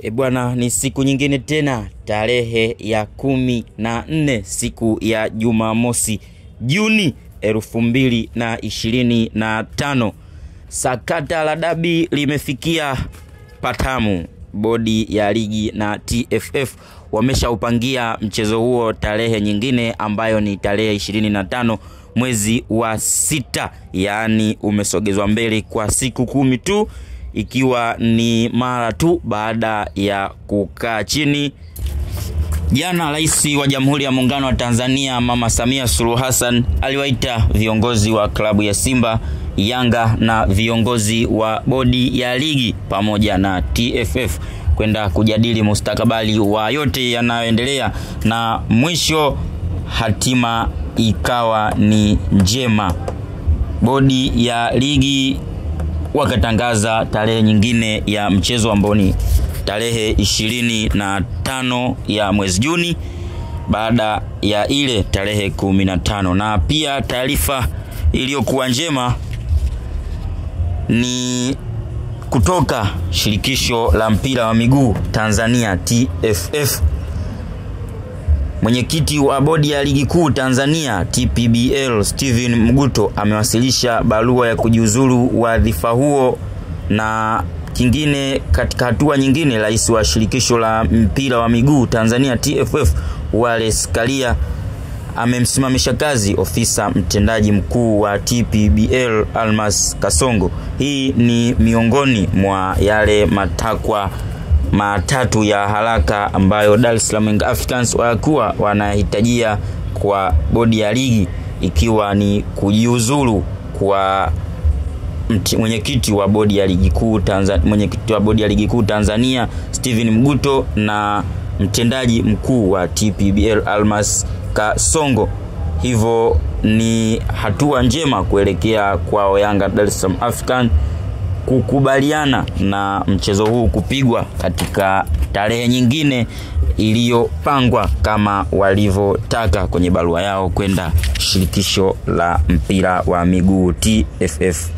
E bwana, ni siku nyingine tena, tarehe ya 14 siku ya Jumamosi, Juni 2025. Sakata la dabi limefikia patamu. Bodi ya ligi na TFF wameshaupangia mchezo huo tarehe nyingine ambayo ni tarehe 25 mwezi wa 6, yaani umesogezwa mbele kwa siku 10 tu, ikiwa ni mara tu baada ya kukaa chini. Jana Rais wa Jamhuri ya Muungano wa Tanzania Mama Samia Suluhu Hassan aliwaita viongozi wa klabu ya Simba, Yanga na viongozi wa bodi ya ligi pamoja na TFF kwenda kujadili mustakabali wa yote yanayoendelea, na mwisho hatima ikawa ni njema. Bodi ya ligi wakatangaza tarehe nyingine ya mchezo ambao ni tarehe 25 ya mwezi Juni baada ya ile tarehe 15. Na pia taarifa iliyokuwa njema ni kutoka shirikisho la mpira wa miguu Tanzania TFF. Mwenyekiti wa bodi ya ligi kuu Tanzania TPBL Steven Mguto amewasilisha barua ya kujiuzulu wadhifa huo. Na kingine, katika hatua nyingine, rais wa shirikisho la mpira wa miguu Tanzania TFF Wallace Karia amemsimamisha kazi ofisa mtendaji mkuu wa TPBL Almas Kasongo. Hii ni miongoni mwa yale matakwa matatu ya haraka ambayo Dar es Salaam Africans walikuwa wanahitajia kwa bodi ya ligi, ikiwa ni kujiuzulu kwa mwenyekiti wa bodi ya ligi kuu Tanzania, mwenyekiti wa bodi ya ligi kuu Tanzania Steven Mguto na mtendaji mkuu wa TPBL Almas Kasongo. Hivyo ni hatua njema kuelekea kwa Yanga Dar es Salaam African kukubaliana na mchezo huu kupigwa katika tarehe nyingine iliyopangwa kama walivyotaka kwenye barua yao kwenda shirikisho la mpira wa miguu TFF.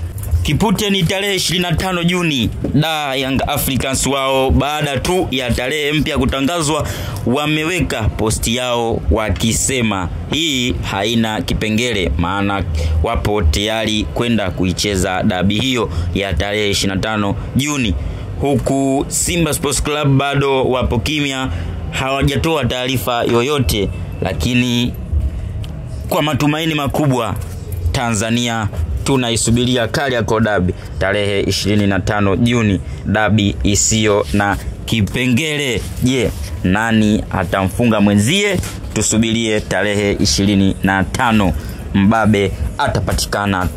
Kipute ni tarehe 25 Juni. Da Young Africans wao baada tu ya tarehe mpya kutangazwa wameweka posti yao wakisema hii haina kipengele, maana wapo tayari kwenda kuicheza dabi hiyo ya tarehe 25 Juni. Huku Simba Sports Club bado wapo kimya, hawajatoa taarifa yoyote, lakini kwa matumaini makubwa Tanzania tunaisubiria Kariakoo Derby tarehe 25 Juni, dabi isiyo na kipengele. Je, nani atamfunga mwenzie? Tusubirie tarehe 25, mbabe atapatikana.